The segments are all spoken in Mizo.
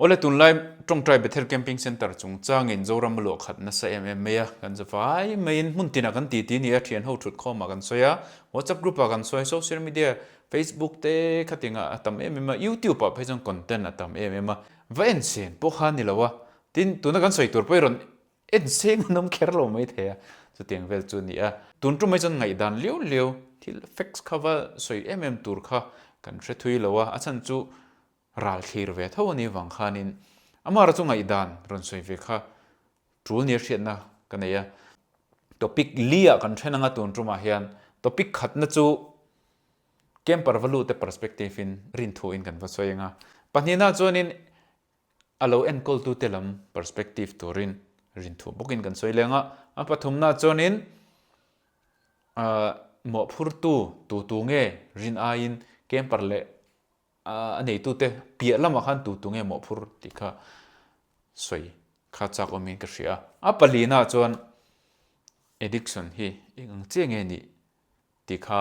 Awle tunlai Tawngtai Bethel Camping Centre chungchangin Zoram a luah khat nasa em em mai a, kan za vai maiin hmun tinah kan titi ni a, thian ho thut khawmah kan sawi a, WhatsApp group ah kan sawi, social media Facebook te khatinga a tam em em a, YouTube ah phei chuan content a tam em em a, va en sen pawh kha a ni lo a, tin tuna kan sawi tur pawh hi rawn en seng an awm kher lo mai thei a, chutiang vel chu a ni a. Tun tum mai chuan ngaihdan liau liau thil facts kha va sawi em em tur kha kan hre thui lo a, a chhan chu ral thlir ve tho a nih vang khanin amah chu ngaihdan rawn sawi ve kha tul nia hriatna ka nei a. Topic li ah kan then anga tun tumah hian topic khatna chu camper va lute perspective in rinthu in kan va sawi anga, pahnihna chuanin a lo enkawltute lam perspective turin rinthu bawkin kan sawi leng a, a pathumna chuanin mawhphurtu tu tu nge rin aiin camper leh a neitute piah lamah khan tu tu nge mawhphur tih kha sawi kha chak awmin ka hria a. A palina chuan addiction hi eng ang chiah nge nih tih kha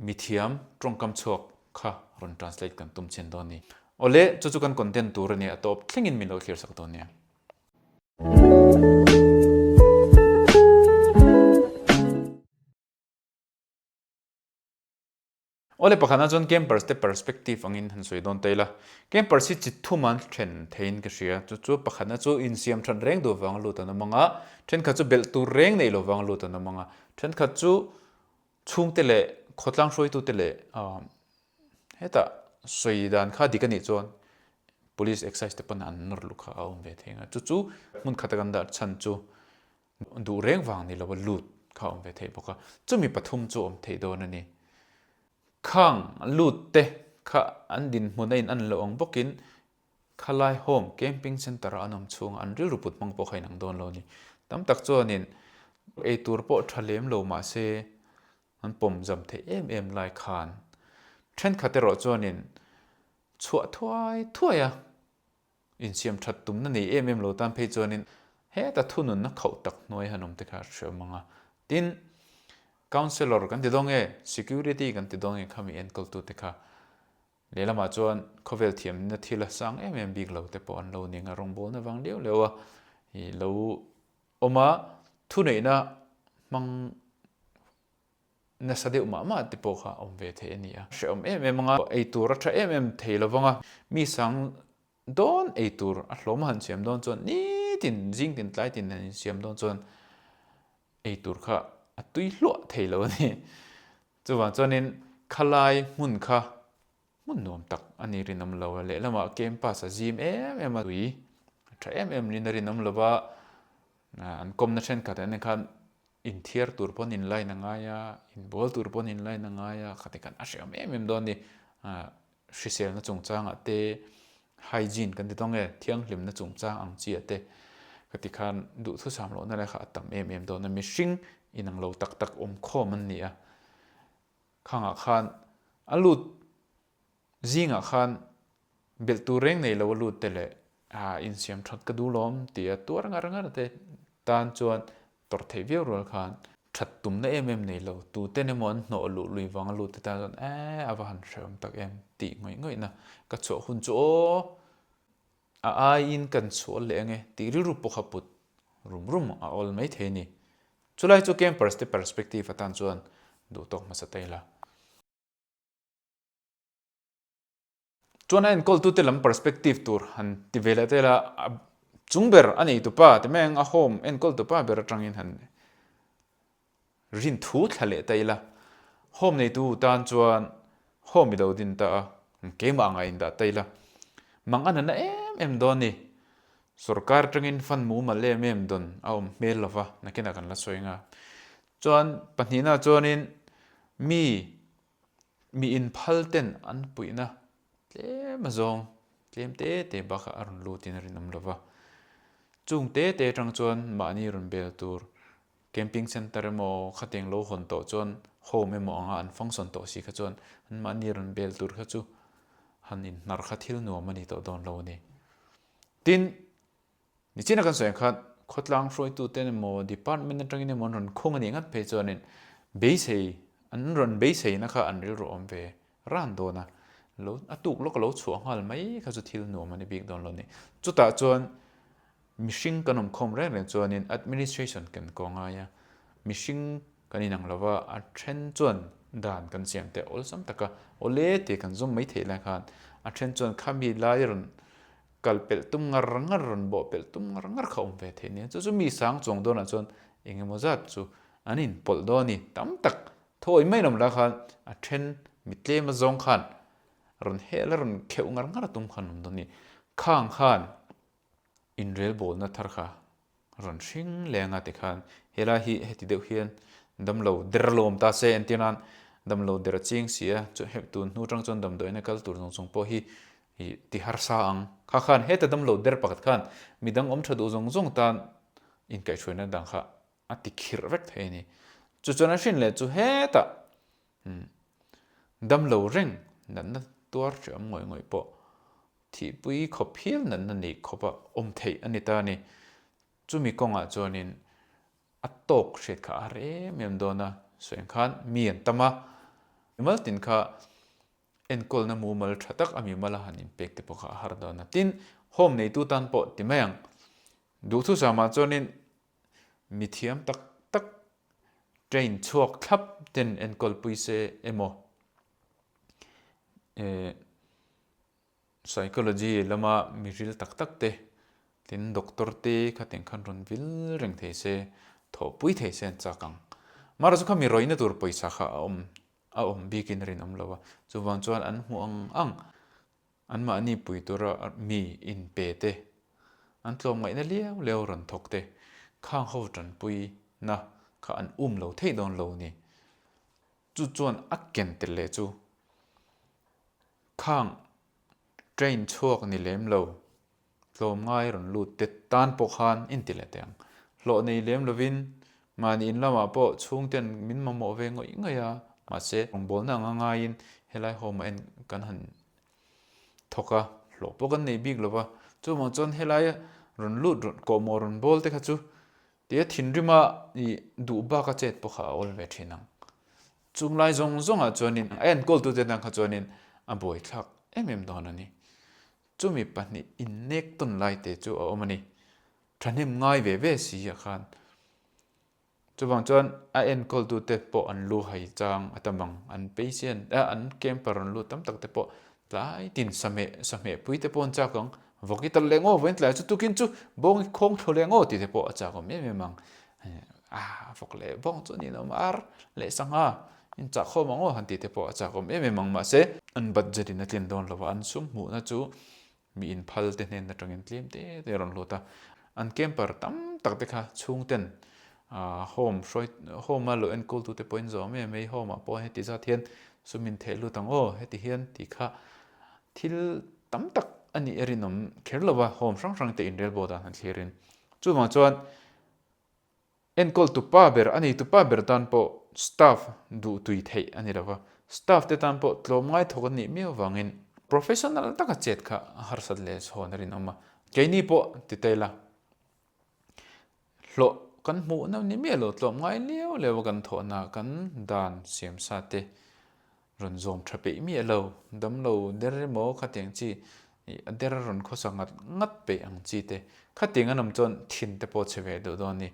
mithiam tawngkam chhuak kha rawn translate kan tum chhin dawn a ni. Awle, chu chu kan content tur a nia, a tawp thlengin min lo thlir sak dawn nia. Awle pakhatna chuan campers te perspective angin han sawi dawn ta ila. Campers hi chi thum an then theiin ka hria. Chu chu pakhatna chu insiam that reng duh vang lut an awm ang a, thenkhat chu belh tur reng neih lo vang lut an awm ang a, thenkhat chu chhungte leh khawtlang hruaitute leh hetah sawi dan kha dik a nih chuan police excise te pawn an nawr luh kha a awm ve thei ang a. Chu chu hmun khata kan dah chhan chu duh reng vang ni lova lut kha a awm ve thei bawk a. Chumi pathum chu a awm thei dawn a ni. Khang lut te kha an dinhmun a in an loh ang bawkin Khalai Home Camping Centre-a an awm chhunga an rilru put hmang pawh kha inang dawn lo a ni. Tam tak chuanin eitur pawh tha lem lo mah se an pawm zam theih em em lai khan thenkhat erawh chuanin chhuah thuai thuai a insiam that tumna nei em em lo tan phei chuanin heta thununna khauh tak hnuai han awm te kha a hreawm ang a. Tin, Councellor kan ti dawn nge, Security kan ti dawn nge khami enkawltute kha Lehlamah chuan khawvel thiamna thil a sang em em bik lo te pawh an lo ning a, rawngbawlna vang liau liau a i lo awm a, thuneihna hmang nasa deuh mah mah te pawh kha a awm ve thei a ni a. Hrehawm em em anga eitur a tha em em thei lo vang a, mi sang dawn eitur a hlawm a han siam dawn chuan nitin zing tin tlai tin han insiam dawn chuan eitur kha a tui hluah thei lo a ni. Chuvang chuanin khalai hmun kha hmun nuam tak a ni rinawm lo a, lehlamah campus a zim em em a, tui a tha em em rin a rinawm lo va, an kawmna thenkhat ah khan inthiar tur pawn in line a ngai a, inbual tur pawn in line a ngai a, khati khan a hreawm em em dawn a ni. Hriselna chungchangah te, hygiene kan ti tawng e, thianghlimna chungchang ang chiah te khati khan duhthusam lohna lai kha a tam em em dawn a, mihring inang lo tak tak awm khawm an ni a, khangah khan a lut zingah khan belh tur reng nei lo a lut te leh ah insiam that ka duh lawm tia tuar ngar ngar te tan chuan Tawrh theih viau rual khan that tumna em em nei lo, tuten emaw an hnawh luh lui vang a lut te tan chuan eh a va han hrehawm tak em tih ngawih ngawihna ka chhuah hun chu aw a aiin kan chhuah leh ange tih rilru pawh kha put rum rum a awl mai thei a ni. Chulai chu campers te perspective atan chuan duhtawk hmasa ta ila. Chuan a enkawltute lam perspective tur han ti ve leh tel a, a chung ber a nei tupa ti mai ang, a home enkawltupa ber atangin han rin thu thla leh ta ila. Home neitu tan chuan home i lo din ta a, keimah anga indah ta ila. Mang a nana em em dawn ni. Sorkar atangin fund mumal em em dawn a awm hmel lova, nakinah kan la sawi anga. Chuan pahnihna chuanin mi Mi inphal ten an puihna tlem azawng tlem te te bakah a rawn lutin a rinawm lo va. Chung te te atang chuan mahni rawn bel tur camping centre emaw khatiang lo hawn tawh chuan home emaw anga an function tawh si kha chuan an mahni rawn bel tur kha chu han inhnar kha thil nuam a ni tawh dawn lo a ni. Tin, Nichina kan sawi ang khan khawtlang hruaituten emaw department atangin emaw an rawn khung a nih ngat phei chuanin beisei an rawn beiseina kha an rilru awm ve ran dawn a. Lo a tuk lawk a lo chhuah nghal mai kha chu thil nuam a ni bik dawn lo ni. Chutah chuan mihring kan awm khawm reng reng chuanin administration kan kaw ngai a, mihring kan inang lo va, a then chuan dan kan siam teh awlsam taka awle tih kan zawm mai theih lai khan a then chuan khami lai rawn kal pelh tum ngar ngar rawn bawh pelh tum ngar ngar kha awm ve theih nia. Chu chu mi sang chuang dawnah chuan eng emaw zat chu an inpawlh dawn a ni. Tam tak Thawi mai lawm la khan a then mi tlem a zawng khan rawn hel a rawn kheuh ngar ngar a tum khan awm dawn a ni. Khang khan inrelbawlna thar kha rawn hring leng a tikhan helai hi heti deuh hian damlo der lawm ta se entir nan damlo der a ching si a chu hep tun hnu tang chuan damdawiin a kal tur zawng zawng pawh hi ih ti harsa ang. Kha khan heta damlo der pakhat khan midang awm tha duh zawng zawng tan inkaihhruaina dang kha a ti khirh vek thei a ni. Chu chuan a hrin leh chu hetah damlo reng natna tuar hreh awm ngawih ngawih pawh thihpui khawp hial natna neih khawpa awm theih a ni ta a ni. Chumi kawngah chuanin a tawk hriat kha a har em em dawn a, sawi ang khan mi an tam a, mimal tin kha enkawlna mumal tha tak a mimal a han inpek te pawh kha a har dawn a. Tin, home neitu tan pawh ti mai ang, duhthusam-ah chuanin Mi thiam tak tak train chhuak thlap ten enkawl pui se emaw eh psychology lama mi ril tak tak te tin doctor te kha tiang khan rawn vil reng thei se thawhpui thei se an chak ang. Mahrawh chu kha mi rawihna tur pawisa kha a awm a awm bikin a rinawm lo a, chuvang chuan an hmuh ang ang Anmahni pui tura mi inpe te, an tlawmngaihna liau liau rawn thawk te, khang ho tanpuina kha an um lo thei dawn lo ni. Chu chuan a ken tel leh chu khang train chhuak ni lem lo tlawmngai rawn lut te tan pawh khan inti leh teh ang. Hlawh nei lem lovin mahni in lamah pawh chhungten min mamawh ve ngawih ngawih a, mahse rawngbawlna anga ngaiin helai home ah en kan han thawk a, hlawh pawh kan nei bik lova, chuvang chuan helai rawn lut rawn kawhmawh rawn bawl te kha chu tia thinrima ih duh bak a chet pawh kha a awl ve thin ang. Chung lai zawng zawngah chuanin a enkawltute tan kha chuanin a buaithlak em em dawn a ni. Chumi pahnih innek tawn lai te chu a awm a ni. Thahnem ngai ve ve si ah khan. Chuvang chuan a enkawltute pawh an lu hai chang a tam ang. An patient eh an camper an lu tam tak te pawh tlai tin sahmeh sahmeh pui te pawh an chak ang. Vawk i talh leh ngaw vawiin tlai chu tukin chu bawng i khawng thlu leh ngaw tih te pawh a chak awm em em ang. Ah vawk leh bawng chu a ni lo ar leh sangha inchah khawm ang aw han tih te pawh a chak awm em em ang mahse an budget in a tlin dawn lo a an sum hmuhna chu mi inphal te hnen atangin tlem te te a rawn lut a an camper tam tak te kha chhungten ah home hruai home a lo enkawl tu te pawhin zawm em mai home ah pawh heti zat hian sum in theh lut ang aw heti hian tih kha thil tam tak a nih a rinawm kher lo a home hrang hrang te inrelbawl dan han thlir in chuvang chuan Enkawl tupa ber a nei tupa ber tan pawh staff duh tui theih a ni lo va, staff te tan pawh tlawmngai thawk an nih miau vangin professional taka chet kha a harsat leh chhawn a rinawm a. Keini pawh ti ta ila, hlawh kan hmuhna ni miah lo tlawmngai liau liau a kan thawhna kan dan siam sa te Rawn zawm tha peih miah lo, damlo der emaw khatiang chi ih a der rawn khawsa ngat ngat peih ang chi te, khatiang an awm chuan thin te pawh chhe ve duh dawn a ni.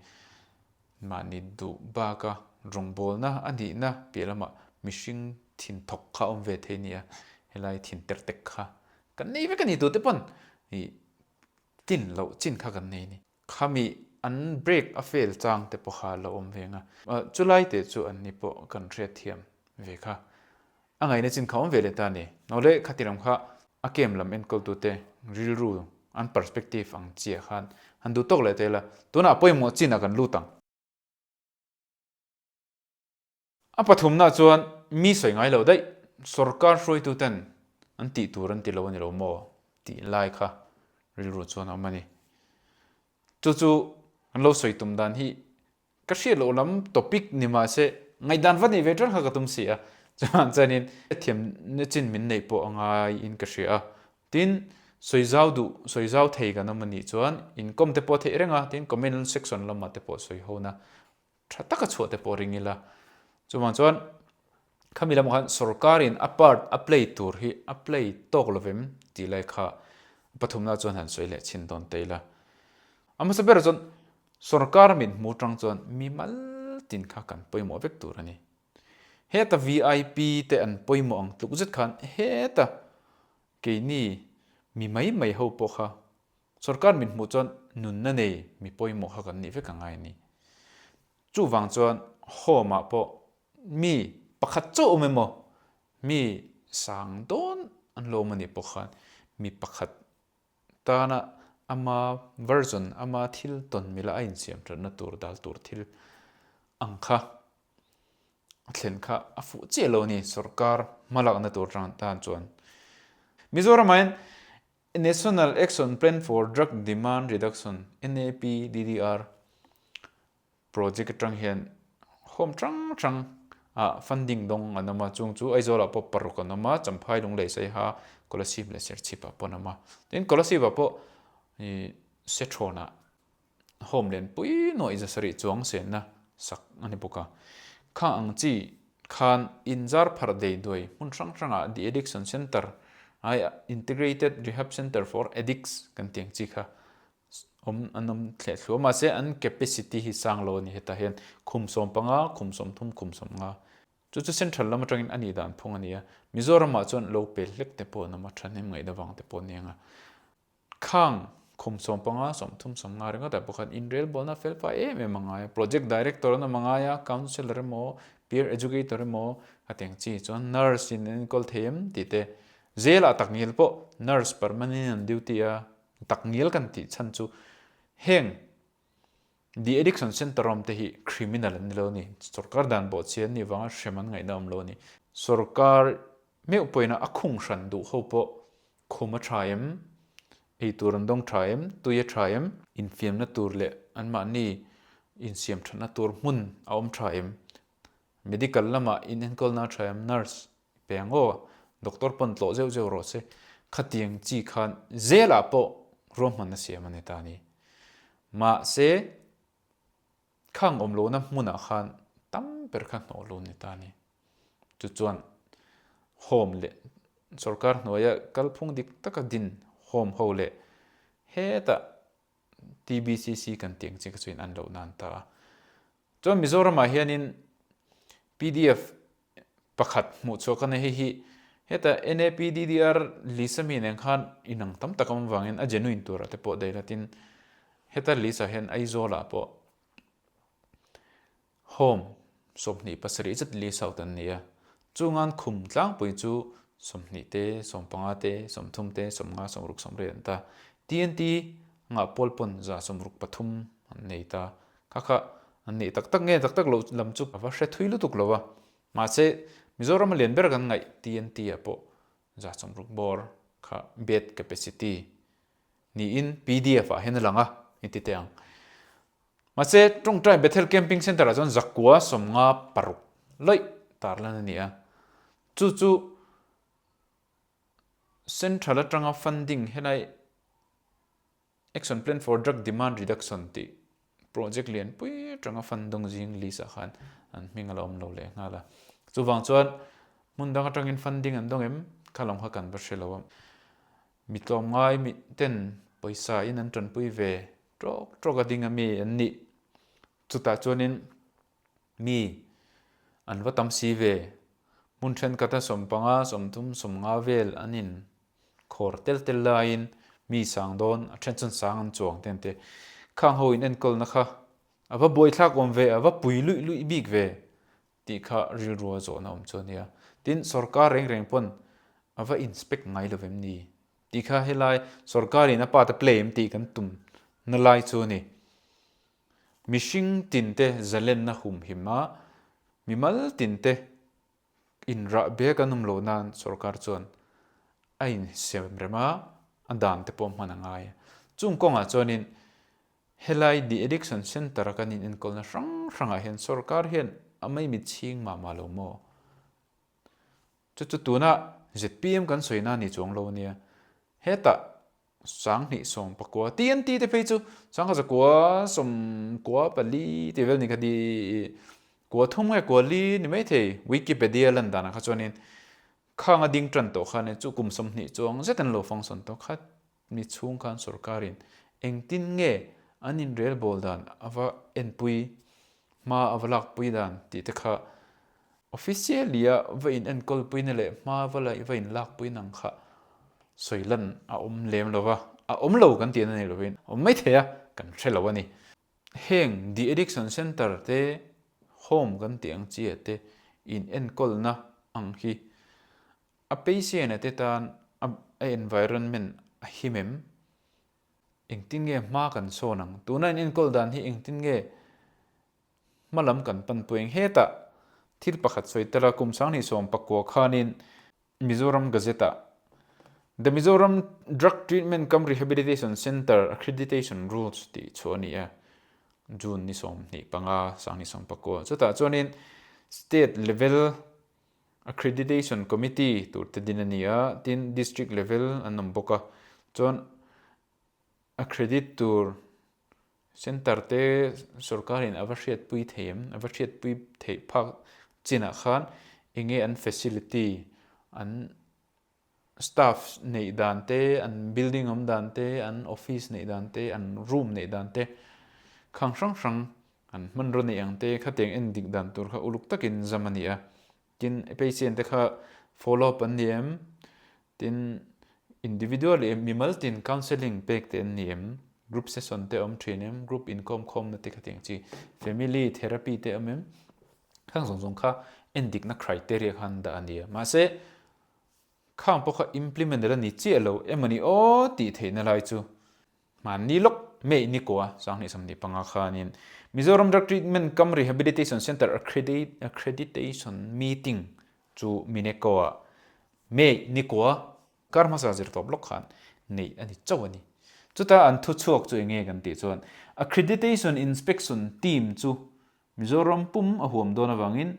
Mahni duh baka rawngbawlna a nihna piah lamah mihring thin thawk kha a awm ve thei nia, helai thin ter tek kha kan nei vek a ni tute pawn ih tlin loh chin kha kan nei a ni. Khami an break a fail chang te pawh kha a lo awm ve ang a. Chulai te chu an ni pawh kan hriatthiam ve kha. A ngaihna chin kha awm ve leh ta a ni. Nawle khati lam kha a camp lam enkawltute rilru an perspective ang chiah khan han duh tawk leh ta ila tunah pawimawh chinah kan lut ang. A pathumna chuan mi sawi ngai lo daih, sorkar hruaituten an tih tur an ti lo a ni lo maw tih lai kha rilru chuan a awm a ni. Chu chu an lo sawi tum dan hi ka hriat loh lam topic ni mah se ngaihdan va neih ve ṭan kha ka tum si a, chuan chuanin thiamna chin min neih pawh a ngaiin ka hria a. Tin, sawi zau duh, sawi zau thei kan awm a nih chuan inkawm te pawh a theih reng a, tin comment section lamah te pawh sawi ho na Tha taka chhuah te pawh ring ila. Chuvang chuan. Khami lamah khan sorkarin a part a play tur hi a play tawk lovem tih lai kha pathumna chuan han sawi leh chhin dawn ta ila. A hmasa berah chuan sorkar mit hmu tang chuan mi mal tin kha kan pawimawh vek tur a ni. Heta VIP te an pawimawh ang tluk zet khan heta keini mi mai mai ho pawh kha sorkar mit hmuh chuan nunna nei mi pawimawh kha kan nih vek a ngai a ni. Chuvang chuan home ah pawh mi pakhat chauh awm emaw mi sang dawn an lo awm a nih pawh khan mi pakhat tana ama version ama thil tawn mila a insiam thatna tur dal tur thil ang kha a thlen kha a fuh chiah lo a ni sorkar hmalakna tur tan chuan Mizoramah hian National Action Plan for Drug Demand Reduction, NAPDDR, project atang hian home hrang hrang ah funding dawng an awm a, chung chu Aizawl ah pawh paruk an awm a, Champhai Lunglei Saiha, Kolasib leh Serchhip ah pawh an awm a. Tin Kolasib ah pawh ih Sethrawn ah Home lianpui nuaih zasarih chuang senna sak a ni bawk a. Kha ang chi khan inzar pharh dei duai hmun hrang hrangah The Addiction Centre ai Integrated Rehab Centre for Addicts kan tih ang chi kha awm an awm thleh thlu a mahse an capacity hi sang lo a ni hetah hian khum 15, khum 30, khum 50 chu chu central lam atangin a nih dan phung a ni a. Mizoramah chuan lo pel hlek te pawh an awm a, thahnem ngaihna vang te pawh a ni ang a. Khang khum 15, 30, 50 ringawtah pawh khan inrelbawlna fel fai em em a ngai a, project director an awm a ngai a, counsellor emaw, peer educator emaw ka ti ang chi chuan nurse in an enkawl thei em tih te, zelah takngial pawh nurse permanent an duty a, takngial kan tih chhan chu heng de addiction centre awm te hi criminal an ni lo a ni, sorkar dan bawhchhia an nih vanga hrem an ngaihna awm lo a ni. Sorkar meuh pawhin a khung hran duh ho pawh Khum a tha em? Ei tur an dawng tha em? Tui a tha em? Infiamna tur leh anmahni insiam thatna tur hmun a awm tha em? Medical lamah inenkawlna a tha em? Nurse i pe ang aw, doctor pawn tlawh zeuh zeuh rawh se. Khatiang chi khan zelah pawh ruahmanna siam a ni ta a ni. Mahse, Khang awm lohna hmunah khan tam ber kha hnawh lo ni ta a ni. Chu chuan home leh sorkar hnuaia kalphung dik taka din home ho leh hetah TBCC kan tih ang chi kha chu in an loh nan ta a. Chuan Mizoramah hianin pdf pakhat hmuh chhuah ka nei hei hi heta NAPDDR list ami nen khan inang tam tak awm avangin a genuine turah te pawh daih la tin heta list ah hian Aizawl ah pawh home 27 zet list out an ni a chungan khum tlangpui chu 20 te 15 te 30 te 50 60 80 an ta TNT ngah pawl pawn 163 an nei ta Kha kha an nih tak tak nge tak tak loh lam chu a va hre thui lutuk lo a. Mahse, Mizoram a lian ber kan ngaih TNT ah pawh 160 bawr kha bed capacity niin pdf ah hian a lang a, i ti teh ang. Mahse, Tawngtai Bethel Camping Centre ah chuan 956 lawih tarlan a ni a. Chu chu Central atanga funding helai Action Plan for Drug Demand Reduction tih project lian pui atanga fund dawng zing list ah khan an hming a la awm lo leh nghal a. Chuvang chuan hmun dang atangin funding an dawng em? Kha lawng kha kan va hre lo a. Mi tlawmngai mi ten pawisa in an tanpui ve tawk tawk a ding a mi an nih. Chutah chuanin mi an va tam si ve. Hmun thenkhat a 15, 30, 50 vel an in Khawr tel tel laiin mi sang dawn, a then chuan sang an chuang te an ti. Khang ho in enkawlna kha a va buaithlak awm ve, a va pui luih luih bik ve tih kha rilrua zawhna awm chu a nia. Tin, sorkar reng reng pawn a va inspect ngai lo vem ni tih kha helai sorkarin a part a play em tih kan tum na lai chu a ni. Mihring tinte zalenna humhim a, mimal tinte Inrah bek an awm loh nan sorkar chuan a insiam rem a, a dan te pawh hman a ngai a. Chung kawngah chuanin helai de addiction centre a kan in enkawlna hrang hrangah hian sorkar hian a maimit chhing mah mah lo maw? Chu chu tuna zpm kan sawi na ni chuang lo ania. Hetah 2019 TNT te phei chu 1994 tih vel ni kha ti. Kua thum nge kua li ni maithei Wikipedia lan danah kha chuanin khang a ding tan tawh khanin chu kum 20 chuang zet an lo function tawh kha mi chhung khan sorkarin engtin nge an inrelbawl dan a va enpui hma a va lakpui dan tih te kha officially a va in enkawlpuina leh hma va la va in lakpui nang kha sawi lan a awm lem lo va, a awm lo kan tihna ni lovin a awm maithei a kan hre lo a ni. Heng de addiction center te home kan tih ang chi ah te in enkawlna ang hi a patient a te tan a environment a him em? Engtin nge hma kan sawn ang? Tuna in enkawl dan hi engtin nge hma lam kan pan pui ang? Hetah thil pakhat sawi tel a, kum 2019 khanin Mizoram Gazette-ah The Mizoram Drug Treatment cum Rehabilitation Centre Accreditation Rules tih chhuah a ni a, June ni 25, 2019. Chutah chuanin State Level Accreditation Committee tur te din a ni a, tin District Level an awm bawk a, chuan accredit tur Centre te sorkarin a va hriatpui thei em? A va hriatpui theih phak chinah khan enge an facility, an staff neih dan te, an building awm dan te, an office neih dan te, an room neih dan te khang hrang hrang an hmanraw neih ang te khatiang en dik dan tur kha uluk takin zam a ni a. Tin, patient te kha follow up an ni em? Tin, individual em, mimal tin counselling pek te an ni em? Group session te awm thin em? Group inkawm khawmna te khatiang chi family therapy te awm em? Khang zawng zawng kha endikna criteria kha an dah a ni a. Mahse, khang pawh kha implement la ni chiah lo emawni aw tih theihna lai chu Mahni lawk May ni kua 2025 khanin Mizoram Drug Treatment cum Rehabilitation Centre Accreditation Meeting chu Mineco-ah May ni kua kar hmasa zir tawp lawk khan neih a ni chauh a ni. Chuta an thuchhuak chu enge kan tih chuan Accreditation Inspection Team chu Mizoram pum a huam dawn avangin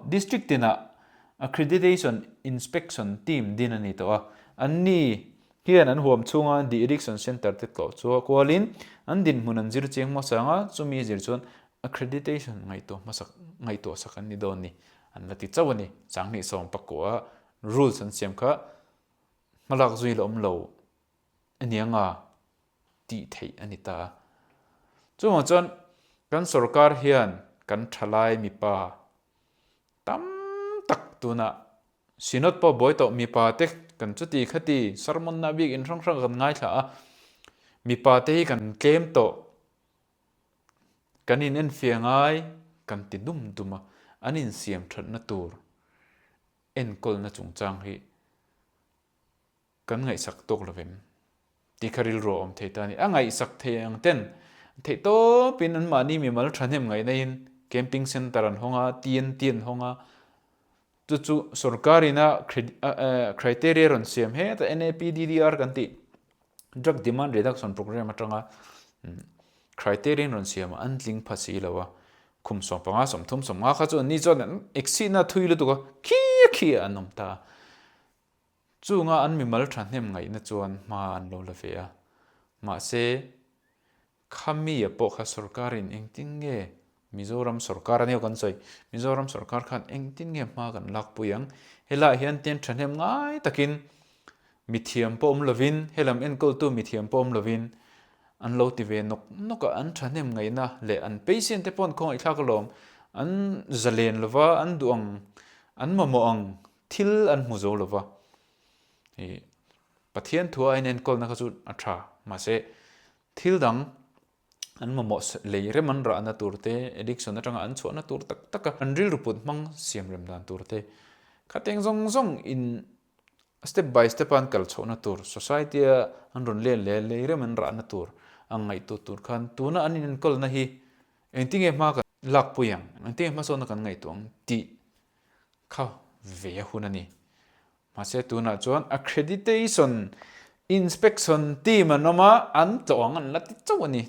District tinah Accreditation Inspection Team din a ni tawh a, anni hian an huam chhunga de-addiction centre te tlawh chu kualin an dinhmun an zir chiang hmasa ang a, chumi zir chuan accreditation ngaihtuah hmasak ngaihtuah sak an ni dawn ni an la ti chauh a ni. 2019 a rules an siam kha hmalak zui la awm lo anianga tih theih a ni ta a. Chuvang chuan kan sorkar hian kan thalai mipa tam tak tunah Synod pawh buai tawh mipa te kan chuti khati sermon na bik in hrang hrang kan ngaithla a, mipa te hi kan tlem tawh, kan in enfiah ngai kan ti dum dum a, an insiam thatna tur enkawlna chungchang hi Kan ngaihsak tawk lo vem? Tih kha rilru a awm thei ta a ni. A ngaihsak thei ang ten theih tawpin anmahni mimal thahnem ngaihna-in camping centre an hawng a, TNT an hawng a, chu chu sorkarin a criteria rawn siam heta NAPDDR kan tih Drug Demand Reduction Programme atanga criteria rawn siam a, an tling pha si lo a, kum 15, 30, 50 kha chu anni chuan an exceed-na thui lutuk a, khi a khi ah an awm ta a. Chunga an mimal thahnem ngaihna chuan hma an lo la ve a. Mahse, khami-a pawh kha sorkarin engtin nge Mizoram sorkar a nia kan sawi, Mizoram sorkar khan engtin nge hma kan lakpui ang? Helaiah hian tian thahnem ngai takin mithiam pawh awm lovin, helam enkawltu mithiam pawh awm lovin an lo ti ve nawk nawk a, an thahnem ngaihna leh an patient te pawh an khawngaihthlak alawm, an zalen lova, an duh ang, an mamawh ang Thil an hmu zo lova, i Pathian thua a inenkawlna kha chu a tha, mahse thil dang an mamawh lei rem an rahna tur te, addiction atanga an chhuahna tur tak tak a, an rilru put hmang siam rem dan tur te, khateng zawng zawng in step by step a an kal chhohna tur, society a an rawn len leh lei rem an rahna tur ang ngaihtuah tur khan tuna an inenkawlna hi engtinge hma kan lakpui ang, engtinge hmasawnna kan ngaihtuah ang tih Kha ve a hun a ni. Mahse tunah chuan accreditation inspection team an awm a, an tlawh ang an la ti chauh a ni.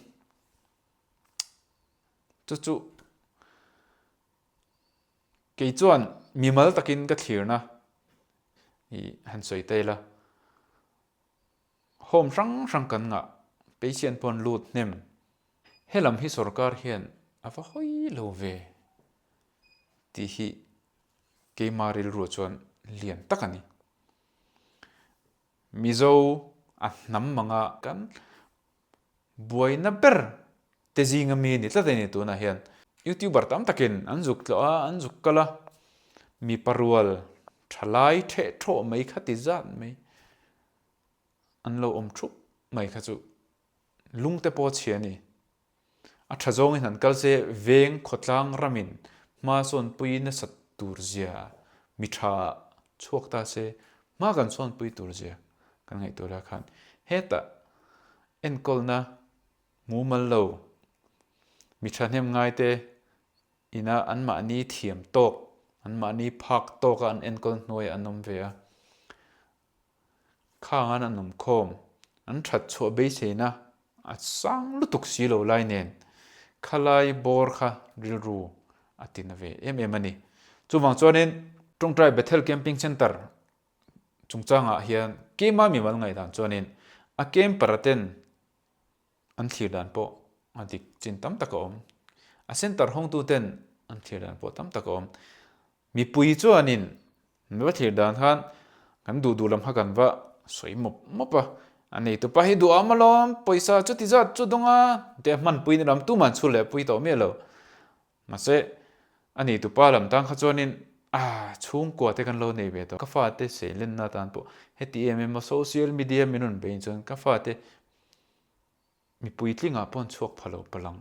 Chu chu kei chuan mimal takin ka thlirna i han sawi ta ila. Home hrang hrang kan ngah, patient pawh an lut hnem. Helam hi sorkar hian a va hawi lo ve. tih hi keima rilruah chuan lian tak a ni. Mizo a hnam anga kan buaina ber te zinga mi a ni tlat a ni tunah hian. Youtuber tam takin an zuk tlawh a, an zuk kal a, mipa rual thalai theh thawh mai kha ti zat mai an lo awm thup mai kha chu lung te pawh a chhia a ni. A tha zawngin han kal se veng khawtlang ramin hma sawnpui nasat tur zia mi tha chhuak ta se hma kan sawnpui tur zia kan ngaihtuah lai khan hetah enkawlna mumal lo mi thahnem ngaite ina anmahni thiam tawk anmahni phak tawka an enkawl hnuaiah an awm ve a. Khang an awm khawm, an that chhuah beiseina a sang lutuk si lo lai nen khalai bawr kha rilru a ti na ve em em a ni. Chuvang chuanin Tawngtai Bethel Camping Centre chungchangah hian keima mimal ngaihdan chuanin a camper a ten an thlir dan pawh a dik chin tam tak a awm. A centre hawngtu ten an thlir dan pawh tam tak a awm. Mipui chuanin mi va thlir dan khan kan duh duh lam kha kan va sawi mawp mawp a, a neitupa hi duham alawm, pawisa chuti zat chu dawng a, tih a hmanpui na lam tuman chhul leh pui tawh miah lo. Mahse, a neitupa lam tan kha chuanin ah chhungkua te kan lo nei ve tawh, ka fate seilenna atan pawh heti em em a social media min rawn bein chuan ka fate mipui tlingah pawh an chhuak pha lo palang.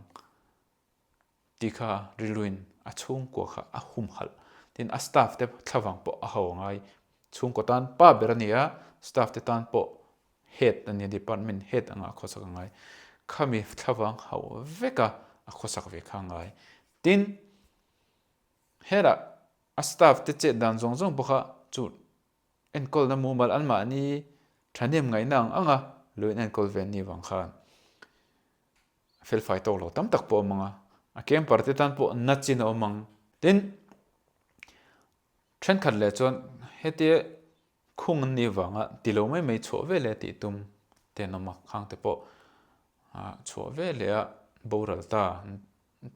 Ti kha rilruin a chhungkua kha a humhalh. Tin, a staff te thlavang pawh a ho a ngai. Chhungkaw tan pa ber a ni a, staff te tan pawh head a nia, department head anga a khawsak a ngai. Khami thlavang hauh veka a khawsak ve kha a ngai. Tin, helah a staff te chet dan zawng zawng pawh kha chu enkawlna mumal anmahni thahnem ngaihna ang anga lo in enkawl ve an nih vang khan felfai tawk lo tam tak pawh a awm ang a, a camper te tan pawh na chin a awm ang. Tin, thenkhat leh chuan hetia khung an nih vanga ti lo mai mai chhuah ve leh tih tum te an awm a, khang te pawh chhuah ve leh a boral ta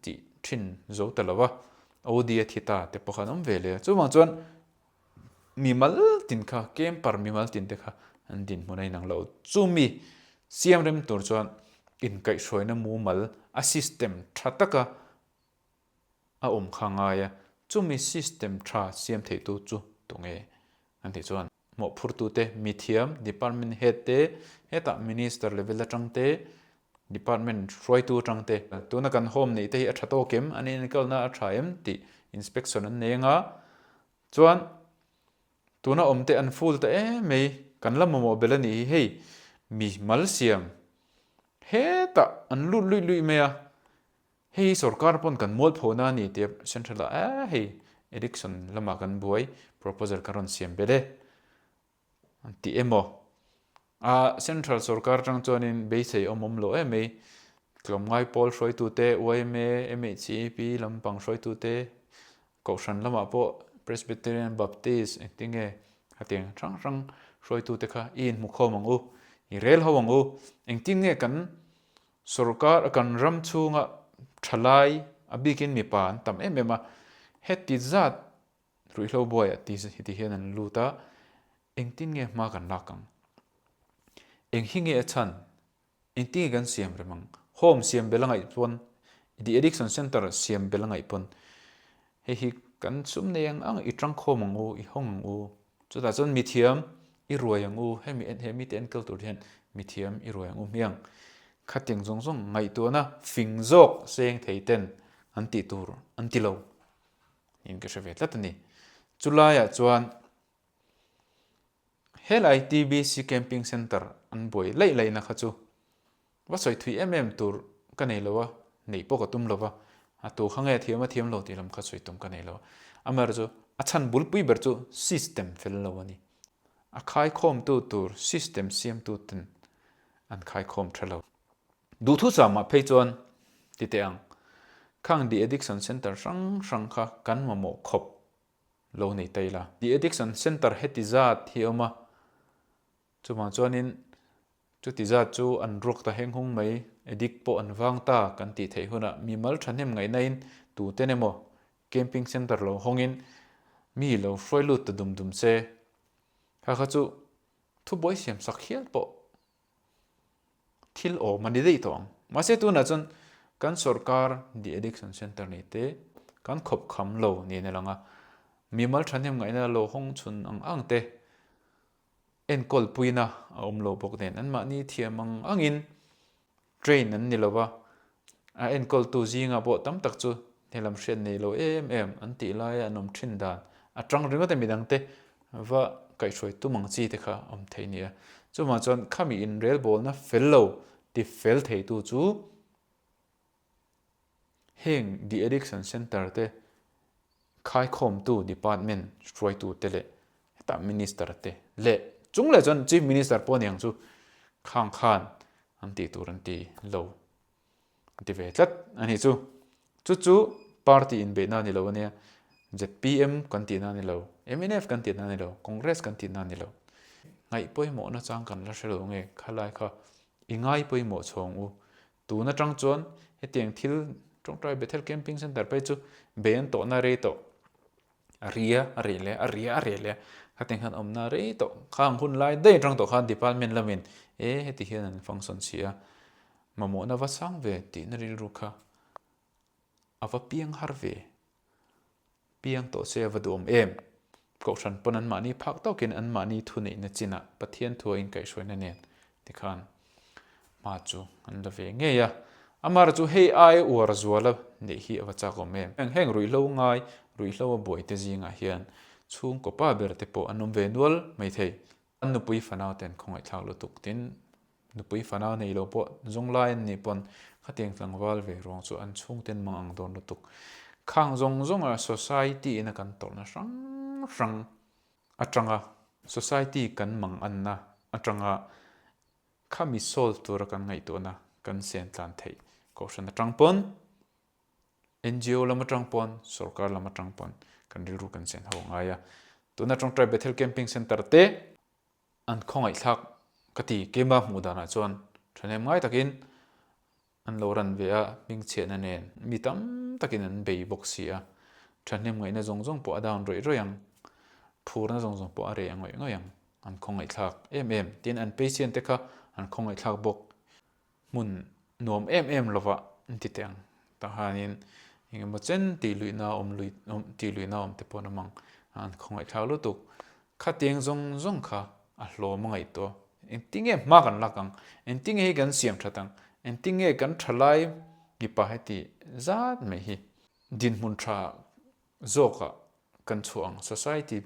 tih thin zo ta lo va, OD a thi ta te pawh kha an awm ve leh a. Chuvang chuan mimal tin kha, camper mimal tin te kha an dinhmun a inang lo. Chumi siam rem tur chuan inkaihhruaina mumal a system tha taka a awm kha ngai a, chumi system tha siam theitu chu tunge an tih chuan mawhphurtute, mithiam, department head te, hetah minister level atang te, department hruaitu atang te, tuna kan home neih te hi a tha tawk em, an inkalna a tha em tih inspection an nei anga, chuan tuna awm te an full ta em mai, kan la mamawh belh a nih hi hei mi mal siam hetah an lut luih luih mai a, Hei sorkar pawn kan mualphona a ni tia Central ah eh hei election lamah kan buai proposal kan rawn siam belh e an ti emaw a Central sorkar atang chuanin beisei awm awm lo em mai tlawmngai pawl hruaitute yma MHCEP lampang hruaitute Kohhran lamah pawh Presbyterian Baptist engtinge hetiang hrang hrang hruaitute kha i inhmukhawm ang u i rel ho ang u engtinge kan Sorkar kan ram chhunga thalai a bikin mipa an tam em em a, heti zat ruihhlo buaiah ti heti hian an lut a, engtin nge hma kan lak ang? Eng hi nge a chhan? Engtin nge kan siam rem ang? Home siam bel a ngaih pawn, The Addiction Centre siam bel a ngaih pawn, hei hi kan sum nei ang ang i tangkhawm ang u, i hawng ang u. Chutah chuan mithiam i ruai ang u, hemi he mite enkawl tur hian mithiam i ruai ang u hmiang. Khatiang zawng zawng ngaihtuahna fing zawk seng thei ten an tih tur an ti lo niin ka hre ve tlat a ni. Chulaiah chuan helai TBC Camping Centre an buai laih laihna kha chu Va sawi thui em em tur ka nei lo a, neih pawh ka tum lo va, a tu kha nge thiam a thiam lo tih lam kha sawi tum ka nei lo. Amaherawhchu a chhan bulpui ber chu system fel lo a ni. A khaikhawmtu tur system siamtu ten an khaikhawm tha lo. Duhthusam ah phei chuan ti teh ang, khang de addiction centre hrang hrang kha kan mamawh khawp lo nei ta ila. De addiction centre heti zat hi a awm a, Chuvang chuanin chuti zat chu an ruak ta heng hung mai, addict pawh an vang ta kan tih theih hunah mimal thahnem ngaihnain tuten emaw? Camping Centre lo hawngin mi lo hruai lut ta dum dum se, kha kha chu thubuai siam sak hial pawh thil awm a ni daih tawh ang. Mahse tunah chuan kan sorkar de addiction centre nei te kan khawp kham lo niin a lang a, mimal thahnem ngaihna lo hawng chhun ang ang te enkawl puina a awm lo bawk nen anmahni thiam ang angin Train an ni lo va, a enkawltu zingah pawh tam tak chu helam hriat nei lo em em an tih laia an awm thin dan a tang ringawt a midangte va kaihhruai tum ang chi te kha awm thei nia. Chuvang chuan khami inrelbawlna fel lo ti fel theitu chu heng de addiction centre te Khaikhawmtu department hruaitute leh hetah minister te leh chung leh chuan chief minister pawh aniang chu khang khan an tih tur an ti lo an ti ve tlat a nih chu. Chu chu party inbeihna a ni lo ania, zpm kan tihna a ni lo, mnf kan tihna a ni lo, Congress kan tihna a ni lo. Ngaih pawimawhna chang kan la hre lo nge khalai kha i ngai pawimawh chhawng u Tun atang chuan hetiang thil tawngtai Bethel Camping Centre phei chu bei an tawhna rei tawh a ria a reh leh a ria a reh leh khatiang khan awmna rei tawh khang hun lai daih atang tawh khan department lamin e heti hian an function si a mamawhna va sang ve tihna rilru kha a va piang har ve. Piang tawh se a va duhawm em? Kohhran pawn anmahni phak tawkin anmahni thuneihna chinah Pathian thua inkaihhruaina nen tikhan hma chu an la ve ngei a. Amar chu hei ai uar zuala neih hi a va chak awm em? Heng ruihhlo ngai, ruihhlo a buaite zingah hian chhungkaw pa ber te pawh an awm ve nual maithei. An nupui fanau te an khawngaihthlak lutuk tin nupui fanau nei lo pawh zawng lai an nih pawn khatiang tlangval ve ruang chu an chhungten mang ang dawn lutuk. Khang zawng zawnga society ina kan tawrhna hrang hrang atanga society kan mang anna atanga khami solve tura kan ngaihtuahna kan sen tlan theih kohhran atang pawn NGO lam atang pawn, sorkar lam atang pawn kan rilru kan chen ho ngai a. Tuna tawngtai Bethel Camping Centre te an khawngaihthlak ka ti. Keima hmuh danah chuan thahnem ngai takin an lo ran ve a, hmingchhiatna nen mi tam takin an bei bawk si a. Thahnem ngaihna zawng zawng pawh a down rawih rawih ang, phurna zawng zawng pawh a reh ngawih ngawih ang. An khawngaihthlak em em. Tin, an patient te kha an khawngaihthlak bawk. Hmun nuam em em lovah an ti teh ang. Tah hianin eng emaw chen tih luihna awm lui tih luihna awm te pawh an awm ang. An khawngaihthlak lutuk. Khatiang zawng zawng kha a hlawm a ngaihtuah. Engtinge hma kan lak ang? Engtinge hi kan siam that ang? Engtinge kan thalai mipa heti zat mai hi dinhmun tha zawkah kan chhuah ang? Society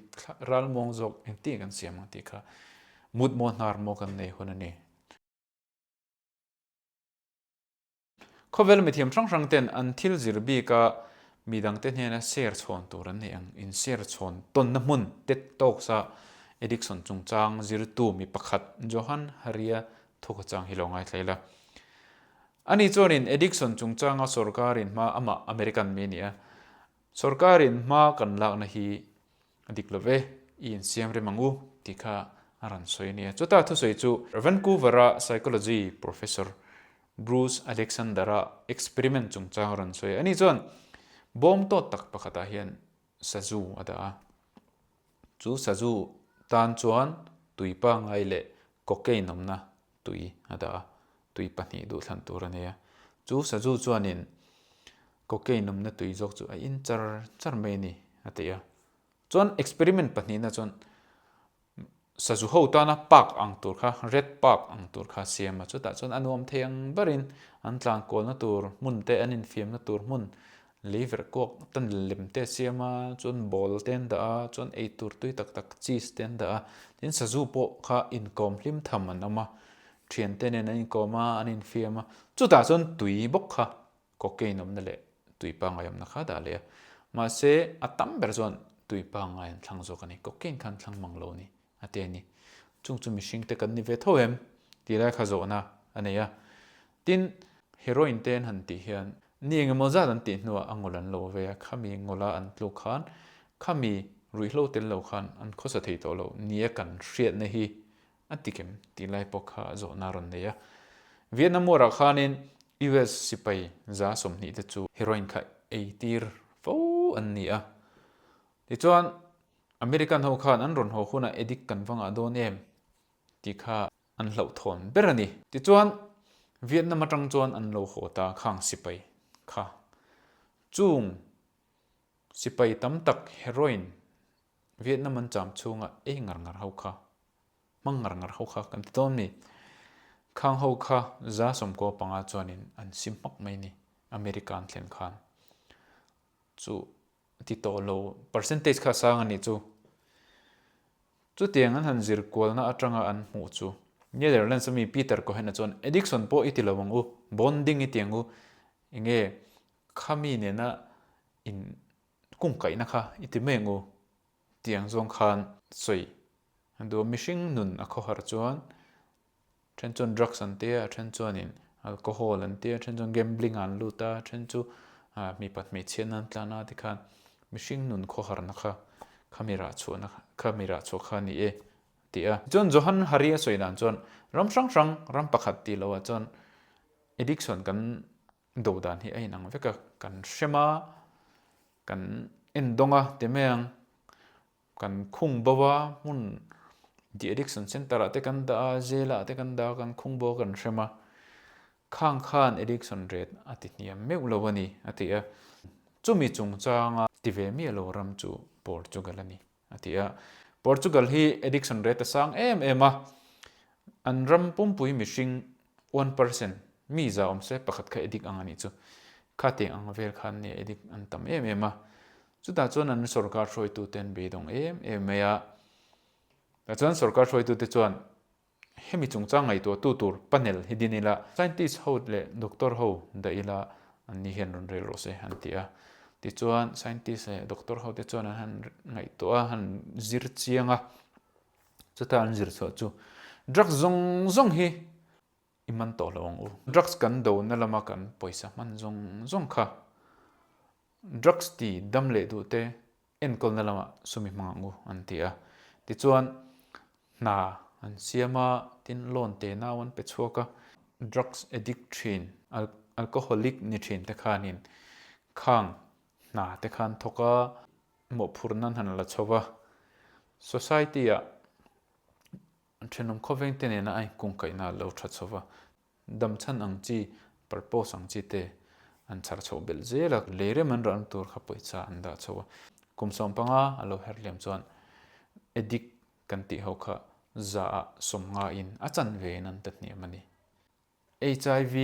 ralmuang zawk engtinge kan siam ang tih kha mut maw hnar maw kan nei hun a ni. Khawvel mithiam hrang hrang ten an thil zir bik a midangte hnena share chhawn tur an nei ang. In share chhawn tawnna hmun TED Talks a addiction chungchang zirtu mi pakhat Johan Haria thawk chang hi lo ngaithla ila. Ani chuanin addiction chungchanga sorkarin hma amah American mi a ni a, sorkarin hma kan lakna hi A dik lo ve, i insiam rem ang u, tih kha a rawn sawi a nia. Chuta thusawi chu Vancouver-a psychology professor Bruce Alexander-a experiment chungchang a rawn sawi a. Ani chuan bawm tawt tak pakhatah hian sazu a dah a. Chu sazu tan chuan tui pangngai leh cocaine awmna tui a dah a, tui pahnih duhthlan tur a nei a. Chu sazu chuanin cocaine awmna tui zawk chu a in char char mai a ni a ti a. Chuan experiment pahnihna chuan sazu ho tana park ang tur kha, red park ang tur kha a siam a, chutah chuan a nuam thei ang berin an tlan kualna tur hmun te, an infiamna tur hmun Lei verh kuak tan lem te a siam a, chuan ball te an dah a, chuan eitur tui tak tak cheese te an dah a, tin sazu pawh kha inkawm hlim tham an awm a, thiante nen an inkawm a, an infiam a, chutah chuan tui bawk kha cocaine awmna leh tui pangngai awmna kha a dah leh a, mahse a tam ber chuan tui pangngai an thlang zawk a ni, cocaine kha an thlang mang lo a ni a ti a ni. Chung chu mihring te kan ni ve tho em? Tih lai kha zawhna a nei a, tin heroin te an han tih hian Ni engemaw zat an tih hnuah a ngawlh an lo ve a, khami ngawlha an tluk khan khami ruihhlo tel lo khan an khawsa thei tawh lo nia kan hriatna hi a ti kem tih lai pawh kha zawhna a rawn nei a. Vietnam War ah khanin US sipai za 20 te chu heroin kha ei tir fo an ni a. Tichuan, American ho khan an rawn haw hunah addict kan va ngah dawn em tih kha an hlauhthawn ber a ni. Tichuan, Vietnam atang chuan an lo haw ta khang sipai kha. Chung sipai tam tak heroin Vietnam an cham chhunga ei ngar ngar ho kha, hmang ngar ngar ho kha kan ti dawn mi. Khang ho kha 95 chuanin an sim hmak mai ni America an thlen khan. Chu ti tawh lo percentage kha sang a nih chu. Chutiang an han zir kualna atanga an hmuh chu Netherlands ami Peter Cohen-a chuan addiction pawh i ti lo ang u, bonding i ti ang u, enge khami nena in kungkaihna kha i ti mai ang u tiang zawng khan sawi an duh a. Mihring nun a khawhar chuan Then chuan drugs an tia, a then chuanin alcohol an tia, a then chuan gambling ah an lut a, a then chu mipat hmeichhiatna an tlan a tikhan mihring nun khawharna kha khami rah chhuahna khami rah chhuah kha a ni e a ti a. Tichuan Johan Hari a sawi dan chuan ram hrang hrang ram pakhat tih loh ah chuan addiction kan do dan hi a inang vek a, kan hrem a, kan en dawng a ti mai ang. Kan khung bo a, hmun de addiction center ah te kan dah a, jail ah te kan dah a, kan khung bo a, kan hrem a. Khang khan addiction rate a ti hniam meuh lo a ni, a ti a. Chumi chungchanga ti ve miah lo ram chu Portugal a ni, a ti a. Portugal hi addiction rate a sang em em a, an ram pumpui mihring 1% mi za awm se pakhat kha addict ang a nih chu. Khatiang ang vel khan nia addict an tam em em a. Chutah chuan an sorkar hruaitute an beidawng em em mai a. Tah chuan sorkar hruaitute chuan hemi chungchang ngaihtuahtu tur panel hi din ila, scientist ho leh doctor ho dah ila an ni hian rawn rel rawh se an ti a. Tichuan scientist leh doctor ho te chuan an han ngaihtuah a, han zir chiang a. Chutah an zir chhuah chu drugs zawng zawng hi i man tawh lo ang u. Drugs kan dona lama kan pawisa hman zawng zawng kha drugs ti dam leh duh te enkawlna lamah sum i hmang ang u an ti a. Tichuan hna an siam a, tin loan te nau an pe chhuak a. Drugs addict thin, alcoholic ni thin te khanin khang hna te khan thawk a, mawhphurhna an han la chho va, society-ah thenawm khawveng te nena a inkungkaihna a lo tha chho va, damchhan ang chi, purpose ang chi te an chhar chhoh belh zel a, lei rem an rah na tur kha pawisa an dah chho a, kum 15 a lo her liam chuan addict kan tih ho kha zaah 50 in a chanve in an ta hniam a ni. Hiv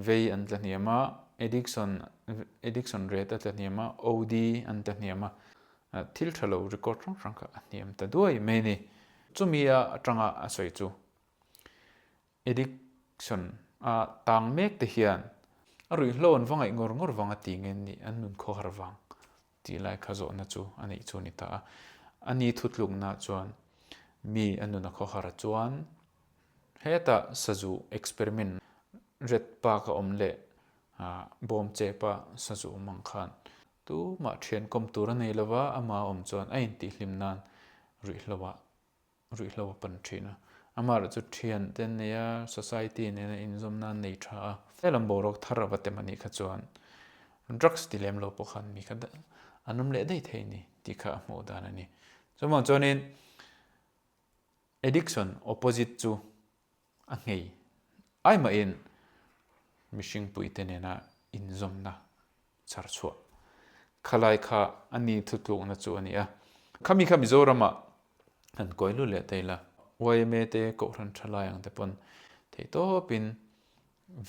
vei an tla hniam a, addiction addiction rate a tla hniam a, OD an tla hniam a, thil tha lo record hrang hrang kha a hniam ta duai mai a ni. Chumi a atanga a sawi chu addiction a tang mek te hian a ruihhlo an va ngaih ngawr ngawr vang a ti nge nih an nun khawhar vang tih lai kha zawhna chu a neih chu a ni ta a. A ni thutlukna chuan mi a nun a khawhar chuan Hetah sazu experiment red park a awm leh bawm chepa sazu awm ang khan tumah thian kawm tur a nei lova, ama awm chuan a intihhlim nan ruihhloah ruihhlo a pan thin a. Amaherawh chu thian te an nei a, society nena inzawm nan nei tha a. Helam boruak thar a va tem a nih kha chuan drugs ti lem lo pawh khan mi kha an awm leh daih thei a ni tih kha a hmuh dan a ni. Chuvang chuanin Addiction opposite chu a nghei ai mahin mihring puite nena inzawmna chhar chhuah khalai kha a ni thutlukna chu a ni a. Khami kha Mizoramah han kawi lut leh ta ila, yma te Kohhran thalai ang te pawn theihtawpin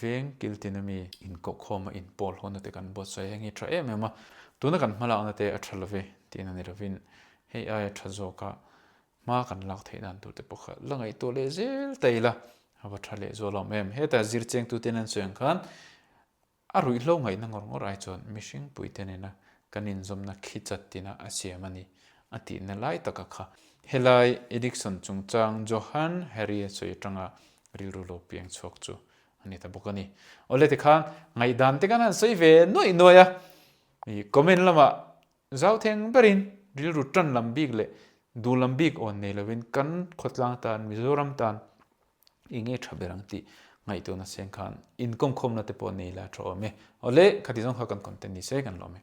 veng kiltin ami inkohkhawm a inpawl hawnna te kan buatsaih a, heng hi tha em em a, tuna kan hmalakna te a tha love tihna ni lovin hei aia tha zawka Hma kan lak theih dan tur te pawh kha la ngaihtuah leh zel ta ila, a va tha leh zual awm em. Heta zirchengtute an sawi ang khan a ruihhlo ngaihna ngawr ngawr ai chuan mihring puite nena kan inzawmna khi chat tina a siam a ni a tihna lai taka kha. Helai addiction chungchang Johan Harry a sawi atanga rilru lo piang chhuak chu a ni ta bawk a ni. Awle tikhan ngaihdan te kan han sawi ve nuaih nuaih a, comment lamah Zau theng berin rilru tan lam bik leh duh lam bik awn nei lovin kan khawtlang tan, Mizoram tan i nge tha ber ang tih ngaihtuahna seng khan inkawmkhawmna te pawh nei la tha awm e. Awle, khati zawng kha kan content ni se kan lawm e.